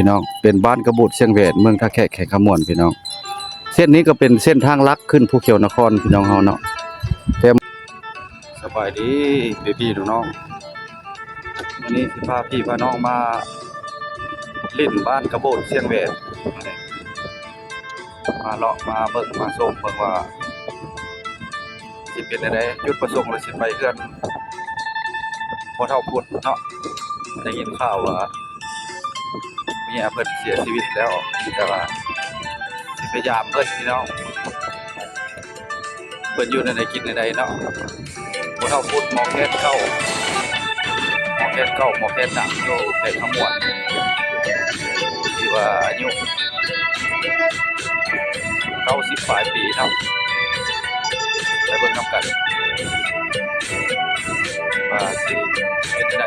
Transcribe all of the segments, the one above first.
ພີ່ນ້ອງ ເປັນບ້ານກະບູດຊຽງແຫວນ ເມືອງທ່າແຂກ ແຂວງຄຳມ່ວນ ພີ່ນ້ອງ. ເສັ້ນນີ້ກໍເປັນເສັ້ນທາງຫຼັກຂຶ້ນພູຂຽວນະຄອນ ພີ່ນ້ອງເຮົາເນາະ. ແຕ່ ສະບາຍດີພີ່ໆນ້ອງໆ ມື້ນີ້ຊິພາພີ່ພານ້ອງມາຫຼິ້ນບ້ານກະໂບດຊຽງແຫວນ ມາເລາະມາເບິ່ງມາຊົມເບິ່ງວ່າ ຊິເປັນແນວໃດ. ຈຸດປະສົງລະຊິໄປເຮືອນພໍ່ເຖົ້າພຸດເນາະ ໄດ້ຍິນຂ່າວວ່າເມຍເພິ່ນເສຍຊີວິດແລ້ວ ແຕ່ວ່າຊິໄປຢາມເພິ່ນພີ່ນ້ອງ ເພິ່ນຢູ່ແນວໃດກິນແນວໃດເນາະ. ພໍ່ເຖົ້າພຸດໝໍແຄນເກົ່າ ໝໍແຄນເກົ່າ ໝໍແຄນດັງຢູ່ແຂວງຄຳມ່ວນ ທີ່ວ່າອາຍຸ ເກົ້າສິບປາຍປີເນາະ ໄປເບິ່ງນຳກັນວ່າຊິເປັນຈັ່ງໃດ.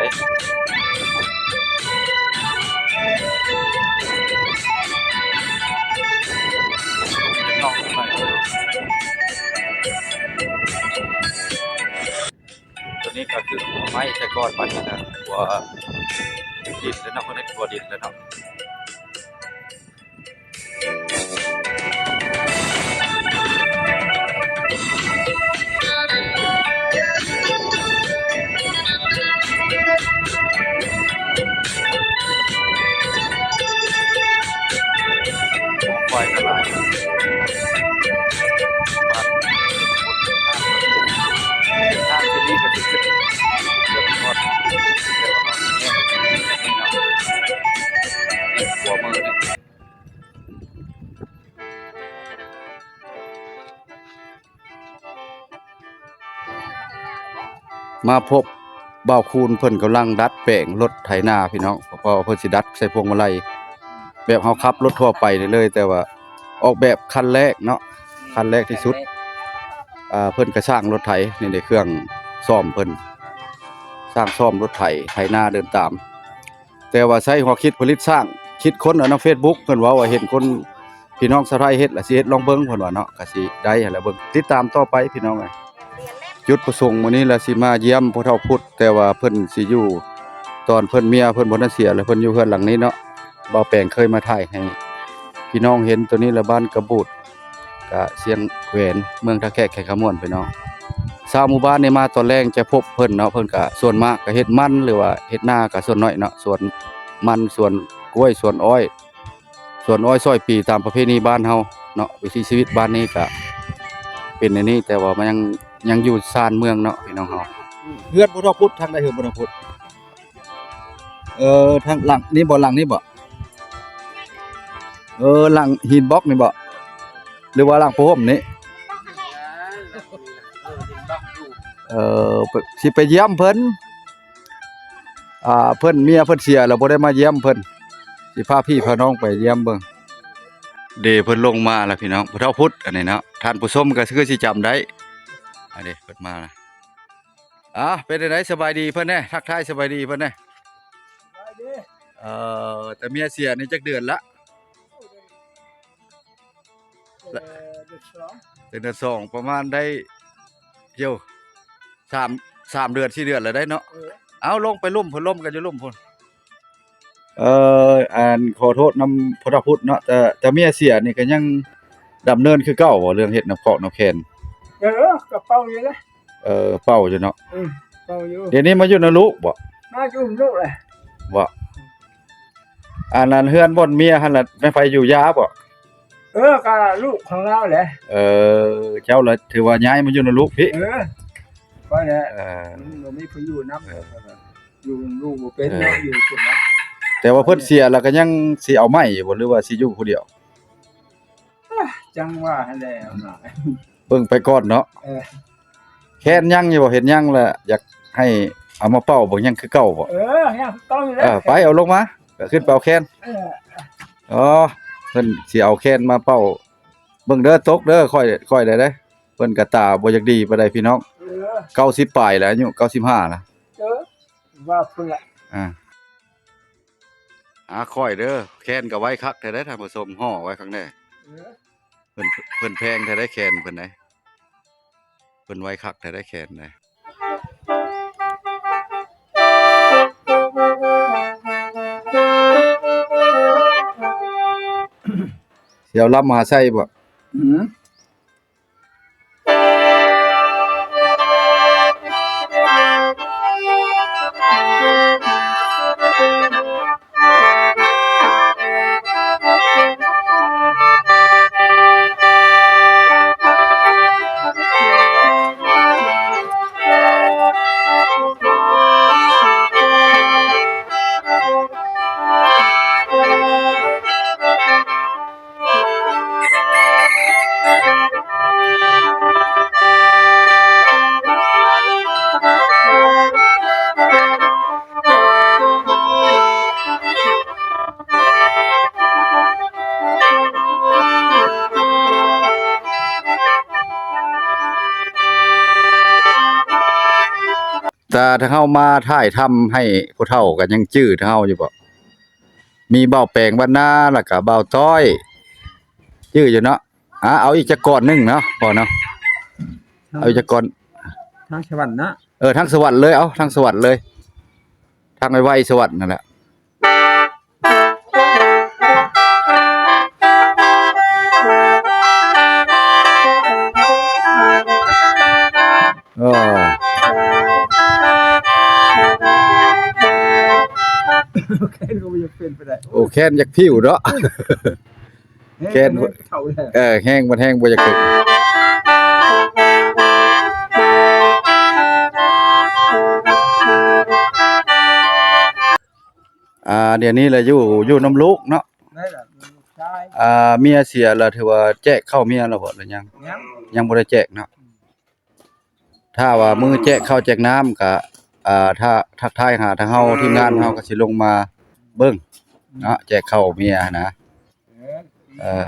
ໂຕນີ້ກໍຄືໄມ້ແຕ່ກ່ອນ ບັດນີ້ນະ ຂົວດິນແລ້ວເນາະ ເພິ່ນເຮັດຂົວດິນແລ້ວເນາະ. ມາພົບບ່າວຄູນ ເພິ່ນກຳລັງດັດແປງລົດໄຖນາພີ່ນ້ອງ ເພາະວ່າເພິ່ນຊິດັດໃສ່ພວງມາໄລ ແບບເຮົາຂັບລົດທົ່ວໄປນີ້ເລີຍ ແຕ່ວ່າອອກແບບຄັນແລກເນາະ ຄັນແລກທີ່ສຸດ. ອ່າ ເພິ່ນກໍຊ່າງລົດໄຖ ນີ້ເດ້ເຄື່ອງສ້ອມເພິ່ນ ຊ່າງສ້ອມລົດໄຖ ໄຖນາເດີນຕາມ. ແຕ່ວ່າໃຊ້ຫົວຄິດຜະລິດສ້າງ ຄິດຄົ້ນເອົານຳເຟສບຸກ ເພິ່ນເວົ້າວ່າເຫັນຄົນ ພີ່ນ້ອງຊາວໄທເຮັດ ລະຊິເຮັດລອງເບິ່ງ ເພິ່ນວ່າເນາະ ກໍຊິໄດ້ຫັ້ນແຫຼະ. ເບິ່ງ ຕິດຕາມຕໍ່ໄປພີ່ນ້ອງເອີຍ. ຈຸດປະສົງມື້ນີ້ລະຊິມາຢ້ຽມພໍ່ເຖົ້າພຸດ ແຕ່ວ່າເພິ່ນຊິຢູ່ ຕອນເພິ່ນເມຍເພິ່ນບໍ່ທັນເສຍ ລະເພິ່ນຢູ່ເຮືອນຫຼັງນີ້ເນາະ. ບ່າວແປງເຄີຍມາຖ່າຍໃຫ້ພີ່ນ້ອງເຫັນ. ໂຕນີ້ລະບ້ານກະບູດ ກະຊຽງແຫວນ ເມືອງທ່າແຂກ ແຂວງຄຳມ່ວນ ພີ່ນ້ອງ. ຊາວໝູ່ບ້ານນີ້ມາຕອນແລງຈະພົບເພິ່ນເນາະ ເພິ່ນກະສ່ວນມາກກະເຮັດມັນ ຫຼືວ່າເຮັດນາກະສ່ວນໜ້ອຍເນາະ ສວນມັນ ສວນກ້ວຍ ສວນອ້ອຍ ສວນອ້ອຍຊອຍປີ ຕາມປະເພນີບ້ານເຮົາເນາະ. ວິຖີຊີວິດບ້ານນີ້ກະເປັນແນວນີ້ ແຕ່ວ່າມັນຍັງ ຍັງຢູ່ຊານເມືອງເນາະ ພີ່ນ້ອງເຮົາ. ເຮືອນພໍ່ເຖົ້າພຸດ ທາງໃດເຮືອນພໍ່ເຖົ້າພຸດ? ເອີ ທາງຫຼັງນີ້ບໍ່? ຫຼັງນີ້ບໍ່? ເອີ ຫຼັງຫີນບລັອກນີ້ບໍ່ ຫຼືວ່າຫຼັງຜ້າຫົ່ມນີ້? ເອີ ຊິໄປຢ້ຽມເພິ່ນ ອ່າ ເພິ່ນ ເມຍເພິ່ນເສຍແລ້ວ ບໍ່ໄດ້ມາຢ້ຽມເພິ່ນ ຊິພາພີ່ພານ້ອງໄປຢ້ຽມເບິ່ງ. ເດ ເພິ່ນລົງມາແລ້ວພີ່ນ້ອງ ພໍ່ເຖົ້າພຸດ ອັນນີ້ເນາະ ທ່ານຜູ້ຊົມກໍຄືຊິຈຳໄດ້. ອັນນີ້ເພິ່ນມາແລ້ວ. ອ່າ ເປັນຈັ່ງໃດ ສະບາຍດີເພິ່ນແດ່ ທັກທາຍສະບາຍດີເພິ່ນແດ່. ເອີ ແຕ່ເມຍເສຍນີ້ຈັກເດືອນລະ? ເອີ ເດືອນສອງ ເດືອນສອງ ປະມານໄດ້ ໂຢ ສາມ ສາມເດືອນ ສີ່ເດືອນແລ້ວໄດ໋ເນາະ. ເອີ ເອົາ ລົງໄປລຸ່ມພຸ້ນ ລົມກັນຢູ່ລຸ່ມພຸ້ນ. ເອີ ອັນ ຂໍໂທດນຳພໍ່ເຖົ້າພຸດເນາະ ແຕ່ ແຕ່ເມຍເສຍນີ້ກໍຍັງດຳເນີນຄືເກົ່າບໍ່ ເລື່ອງເຮັດນ້ຳຂອກນ້ຳແຄນ? ເອີ ກໍເປົ່າຢູ່ເດ້. ເອີ ເປົ່າຢູ່ເນາະ. ເອີ ເປົ່າຢູ່. ດຽວນີ້ມາຢູ່ນຳລູກບໍ່? ມາຢູ່ນຳລູກແຫຼະ. ບໍ່? ອັນນັ້ນເຮືອນບ່ອນເມຍຫັ້ນລະ ແມ່ນໃຜຢູ່ຢາບໍ່? ເອີ ກໍລູກຂອງລາວແຫຼະ. ເອີ ເຈົ້າລະຖືວ່າຍ້າຍມາຢູ່ນຳລູກພີ້. ເອີ ຂ້ອຍແຫຼະ. ເອີ ມັນບໍ່ມີຜູ້ຢູ່ນຳ. ເອີ ຢູ່ນຳລູກບໍ່ເປັນເນາະ ເອີ ຢູ່ພຸ້ນນະ. ແຕ່ວ່າເພິ່ນເສຍແລ້ວກໍຍັງຊິເອົາໃໝ່ຢູ່ບໍ່ ຫຼືວ່າຊິຢູ່ຜູ້ດຽວ? ອ່າ ຈັ່ງວ່າຫັ້ນແຫຼະ ເບິ່ງໄປກ່ອນເນາະ. ເອີ ແຄນຍັງຢູ່ບໍ່? ເຮັດຍັງລະ ຢາກໃຫ້ເອົາມາເປົ່າເບິ່ງ ຍັງຄືເກົ່າບໍ່? ເອີ ຍັງຄືເກົ່າຢູ່ແຫຼະ. ເອີ ໄປເອົາລົງມາ ກໍຂຶ້ນໄປເອົາແຄນ. ເອີ ອໍ ເພິ່ນຊິເອົາແຄນມາເປົ່າເບິ່ງເດີ. ຕົກເດີ ຂ້ອຍ ຂ້ອຍໄດ້ເດ້. ເພິ່ນກໍຕາບໍ່ຢາກດີປານໃດພີ່ນ້ອງ. ເອີ ເກົ້າສິບປາຍແລ້ວ ອາຍຸເກົ້າສິບຫ້າລະ. ເອີ ວ່າພຸ້ນລະ. ອ່າ ຫາຂ້ອຍເດີ ແຄນກໍໄວຄັກແທ້ໃດ໋ ທ່ານຜູ້ຊົມ ຫໍ່ໄວຄັກແດ່. ເອີ ເພິ່ນ ເພິ່ນແພງແທ້ໃດ໋ ແຄນເພິ່ນໃດ໋ ເພິ່ນໄວຄັກແທ້ໃດ໋ ແຄນໃດ໋. ຖວລຳມະຫາໄຊບໍ? ອືມ. ຖ້າ ຖ້າເຮົາມາຖ່າຍທຳໃຫ້ຜູ້ເຖົ້າກໍຍັງຈື່ເຮົາຢູ່ບໍ່? ມີບ່າວແປງ ບັນນາ ແລ້ວກໍບ່າວຕ້ອຍ ຈື່ຢູ່ເນາະ. ອາ ເອົາອີກຈັກກ່ອນໜຶ່ງເນາະ ພໍ່ເນາະ. ເອົາອີກຈັກກ່ອນ ທາງສະຫວັນເນາະ. ເອີ ທາງສະຫວັນເລີຍ ເອົາທາງສະຫວັນເລີຍ ທາງໄວໆ ສະຫວັນນັ້ນແຫຼະ. ໂອ້ ແຄນກໍບໍ່ຢາກເປັນໄປໄດ້. ໂອ້ ແຄນຢາກພິວເນາະ. ແຄນ ແຄນເຖົ້າແລ້ວ. ເອີ ແຮງ ມັນແຮງບໍ່ຢາກເປັນ. ອ່າ ດຽວນີ້ລະຢູ່ ຢູ່ນຳລູກເນາະ. ແມ່ນລະ ລູກຊາຍ. ອ່າ ເມຍເສຍລະ ຖືວ່າແຈກເຂົ້າເມຍລະບໍ່ ຫຼືຍັງ? ຍັງ ຍັງບໍ່ໄດ້ແຈກເນາະ. ຖ້າວ່າມື້ແຈກເຂົ້າແຈກນ້ຳກະ ອ່າ ຖ້າ ທັກທາຍຫາທາງເຮົາ ທີມງານເຮົາກໍຊິລົງມາເບິ່ງເນາະ ແຈກເຂົ້າເມຍຫັ້ນນະ. ເອີ ເອີ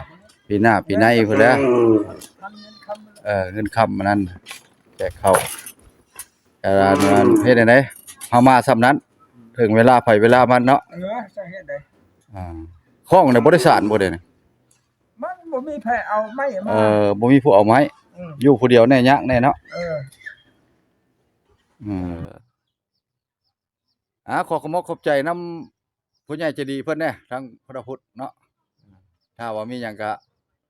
ປີໜ້າປີໃນພຸ້ນແຫຼະ. ເອີ ເງິນຄຳອັນນັ້ນ ແຈກເຂົ້າ ເອີ ເຮັດຈັ່ງໃດ ເຮົາມາຊ່ຳນັ້ນ ເຖິງເວລາໃຜເວລາມັນເນາະ. ເອີ ຈັ່ງເຮັດໃດ. ອ່າ ຂອງໃນບໍລິສັດບໍ່ໄດ້ນະ ມັນບໍ່ມີໃຜເອົາໄມ້ມາ. ເອີ ບໍ່ມີຜູ້ເອົາໄມ້. ອືມ ຢູ່ຜູ້ດຽວແນ່ ຍາກແນ່ເນາະ. ເອີ ເອີ ອ່າ ຂໍຂອບອົກຂອບໃຈນຳຜູ້ໃຫຍ່ໃຈດີເພິ່ນແດ່ ທາງພະຕະພຸດເນາະ. ຖ້າວ່າມີຫຍັງກະ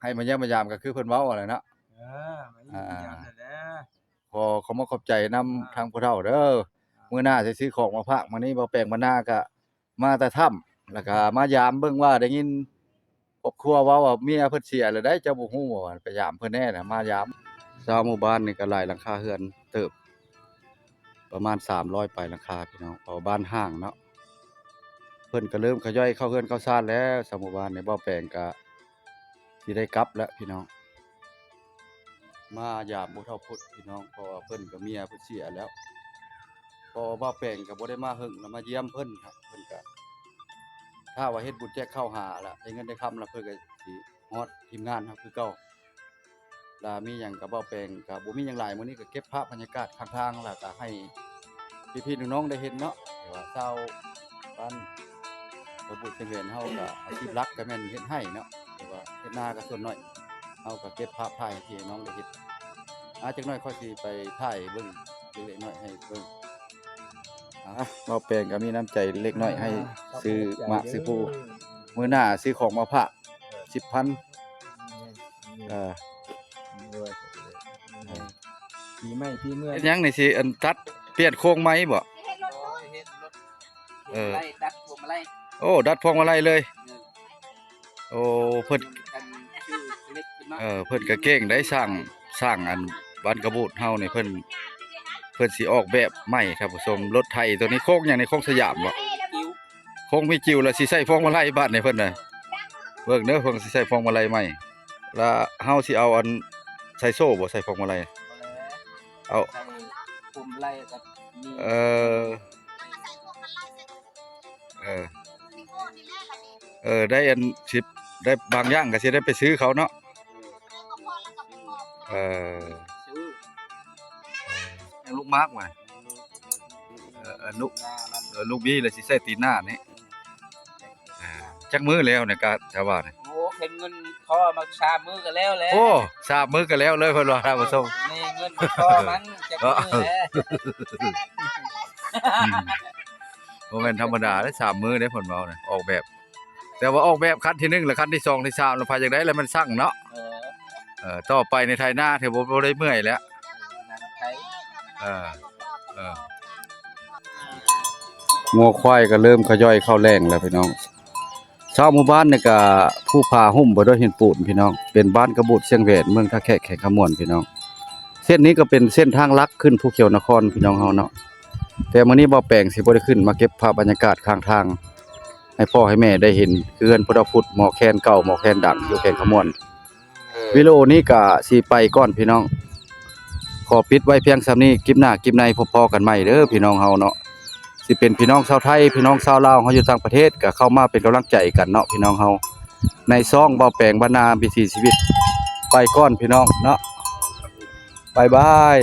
ໃຫ້ມາຢ້ຽມມາຢາມ ກໍຄືເພິ່ນເວົ້າຫັ້ນແຫຼະເນາະ. ເອີ ມາຢ້ຽມມາຢາມແຫຼະ. ຂໍຂອບອົກຂອບໃຈນຳ ອ່າ ທາງຜູ້ເຖົ້າເດີ. ອ່າ ມື້ໜ້າຊິຊື້ຂອງມາຝາກ. ມື້ນີ້ບ່າວແປງບັນນາກະ ມາແຕ່ຖ້ຳ ແລ້ວກະມາຢາມເບິ່ງວ່າ ໄດ້ຍິນຄອບຄົວເວົ້າວ່າເມຍເພິ່ນເສຍແລ້ວໃດ໋ ເຈົ້າບໍ່ຮູ້ບໍ່ ວ່າໄປຢາມເພິ່ນແດ່ນະ ມາຢາມ. ຊາວໝູ່ບ້ານນີ້ກະຫຼາຍຫຼັງຄາເຮືອນເຕີບ ປະມານສາມຮ້ອຍປາຍຫຼັງຄາພີ່ນ້ອງ ເພາະວ່າບ້ານຫ່າງເນາະ. ເພິ່ນກະເລີ່ມຂະຫຍອຍເຂົ້າເຮືອນເຂົ້າຊານແລ້ວ ຊາວໝູ່ບ້ານນີ້. ບ່າວແປງກະ ຊິໄດ້ກັບແລ້ວພີ່ນ້ອງ ມາຢາມຜູ້ເຖົ້າພຸດພີ່ນ້ອງ ເພາະວ່າເພິ່ນກໍເມຍເພິ່ນເສຍແລ້ວ. ເພາະວ່າບ່າວແປງກໍບໍ່ໄດ້ມາເຫິງ ແລ້ວມາຢ້ຽມເພິ່ນ ເພິ່ນກໍ ຖ້າວ່າເຮັດບຸນແຈກເຂົ້າຫາລະ ໄດ້ເງິນໄດ້ຄຳລະ ເພິ່ນກໍຊິຮອດທີມງານເຮົາຄືເກົ່າ. ລະມີຫຍັງກໍ ບ່າວແປງກໍບໍ່ມີຫຍັງຫຼາຍ ມື້ນີ້ກໍເກັບພາບບັນຍາກາດຂ້າງທາງ ລະກໍໃຫ້ ພີ່ໆນ້ອງໆໄດ້ເຫັນເນາະ ແຕ່ວ່າຊາວບ້ານ ບໍ່ບຸດເຊງແຫວນເຮົາກະອາຊີບຫຼັກກະແມ່ນເຮັດໄຮ່ເນາະ ແຕ່ວ່າເຮັດນາກະສ່ວນໜ້ອຍ ເຮົາກະເກັບພາບຖ່າຍໃຫ້ພີ່ໃຫ້ນ້ອງໄດ້ເຫັນ. ອາ ຈັກໜ້ອຍຂ້ອຍຊິໄປຖ່າຍເບິ່ງເລັກໆນ້ອຍໆໃຫ້ເບິ່ງ. ອາ ບ່າວແປງກະມີນ້ຳໃຈເລັກນ້ອຍໃຫ້ ອ່າ ຊື້ໝາກຊື້ພູ ມື້ໜ້າຊື້ຂອງມາຝາກ ສິບພັນ. ເອີ ໂດຍ ເອີ ປີໃໝ່ປີເມືອງ. ເຮັດຫຍັງນີ້ ຊິອັນຕັດປ່ຽນໂຄງໃໝ່ບໍ່? ເຮັດລົດ ເອີ ພວງມາໄລ ຕັດພວງມາໄລ. ໂອ້ ດັດພວງມາໄລເລີຍ. ເອີ ໂອ້ ເພິ່ນ ເອີ ເພິ່ນກະເກັ່ງໄດ໋ ຊ່າງ ຊ່າງອັນບ້ານກະບູດເຮົານີ້ ເພິ່ນ ເພິ່ນຊິອອກແບບໃໝ່ ທ່ານຜູ້ຊົມ. ລົດໄຖໂຕນີ້ໂຄງຫຍັງນີ້ ໂຄງສະຫຍາມບໍ່? ໂຄງມີຈິ້ວ ລະຊິໃສ່ພວງມາໄລບາດນີ້ເພິ່ນນະ. ເບິ່ງເດີ ເພິ່ນຊິໃສ່ພວງມາໄລໃໝ່ ລະເຮົາຊິເອົາອັນໃສ່ໂສ້ບໍ່ ໃສ່ພວງມາໄລ? ເອົາ ໃສ່ພວງມາໄລກັບມີ ເອີ ເອີ ເອີ ໄດ້ອັນຊິໄດ້ບາງຢ່າງກໍຊິໄດ້ໄປຊື້ເຂົາເນາະ. ເອີ ລູກມາກວ່າ ເອີ ລູກ ເອີ ລູກບີລະຊິໃສ່ຕີນໜ້ານີ້. ເອີ ຈັກມື້ແລ້ວນະກະ ຈະວ່ານະ? ໂອ້ ເຫັນເງິນພໍມາສາມມື້ກໍແລ້ວແຫຼະ. ໂອ້ ສາມມື້ກໍແລ້ວເລີຍເພິ່ນວ່າ ທ່ານຜູ້ຊົມ. ນີ້ເງິນພໍມັນຈັກມື້ແຫຼະ. ອືມ ບໍ່ແມ່ນທຳມະດາເດ້ ສາມມື້ເດ້ເພິ່ນເວົ້ານະ ອອກແບບ. ແຕ່ວ່າອອກແບບຄັນທີໜຶ່ງ ແລະ ຄັນທີສອງ ທີສາມ ແລ້ວ ໃຜຢາກໄດ້ແລ້ວມັນສັ່ງເນາະ. ເອີ ເອີ ຕໍ່ໄປໃນໄຖນາ ຖືວ່າບໍ່ໄດ້ເມື່ອຍແລ້ວ. ເອີ ເອີ ງົວຄວາຍກໍເລີ່ມຂະຫຍ້ອຍເຂົ້າແລ້ງແລ້ວພີ່ນ້ອງ. ຊາວໝູ່ບ້ານນີ້ກະພູຜາຫຸ້ມໄປດ້ວຍຫີນປູນພີ່ນ້ອງ, ເປັນບ້ານກະບູດຊຽງແຫວນ ເມືອງທ່າແຂກ ແຂວງຄຳມ່ວນພີ່ນ້ອງ. ເສັ້ນນີ້ກໍເປັນເສັ້ນທາງຫຼັກຂຶ້ນພູຂຽວນະຄອນພີ່ນ້ອງເຮົາເນາະ. ແຕ່ມື້ນີ້ບ່າວແປງຊິບໍ່ໄດ້ຂຶ້ນມາເກັບພາບບັນຍາກາດຂ້າງທາງ ໃຫ້ພໍ່ໃຫ້ແມ່ໄດ້ເຫັນ ເຮືອນພຸດທະພຸດ ໝໍແຄນເກົ່າ ໝໍແຄນດັງ ຢູ່ແຂວງຄຳມ່ວນ. ວິດີໂອນີ້ກະຊິໄປກ່ອນພີ່ນ້ອງ, ຂໍປິດໄວ້ພຽງສ່ຳນີ້. ຄລິບໜ້າຄລິບໃນພົບພໍ້ກັນໃໝ່ເດີພີ່ນ້ອງເຮົາເນາະ. ຊິເປັນພີ່ນ້ອງຊາວໄທ ພີ່ນ້ອງຊາວລາວເຮົາຢູ່ຕ່າງປະເທດ ກໍເຂົ້າມາເປັນກຳລັງໃຈກັນເນາະພີ່ນ້ອງເຮົາ ໃນຊ່ອງບ່າວແປງບ້ານນາວິຖີຊີວິດ. ໄປກ່ອນພີ່ນ້ອງເນາະ, ບາຍບາຍ.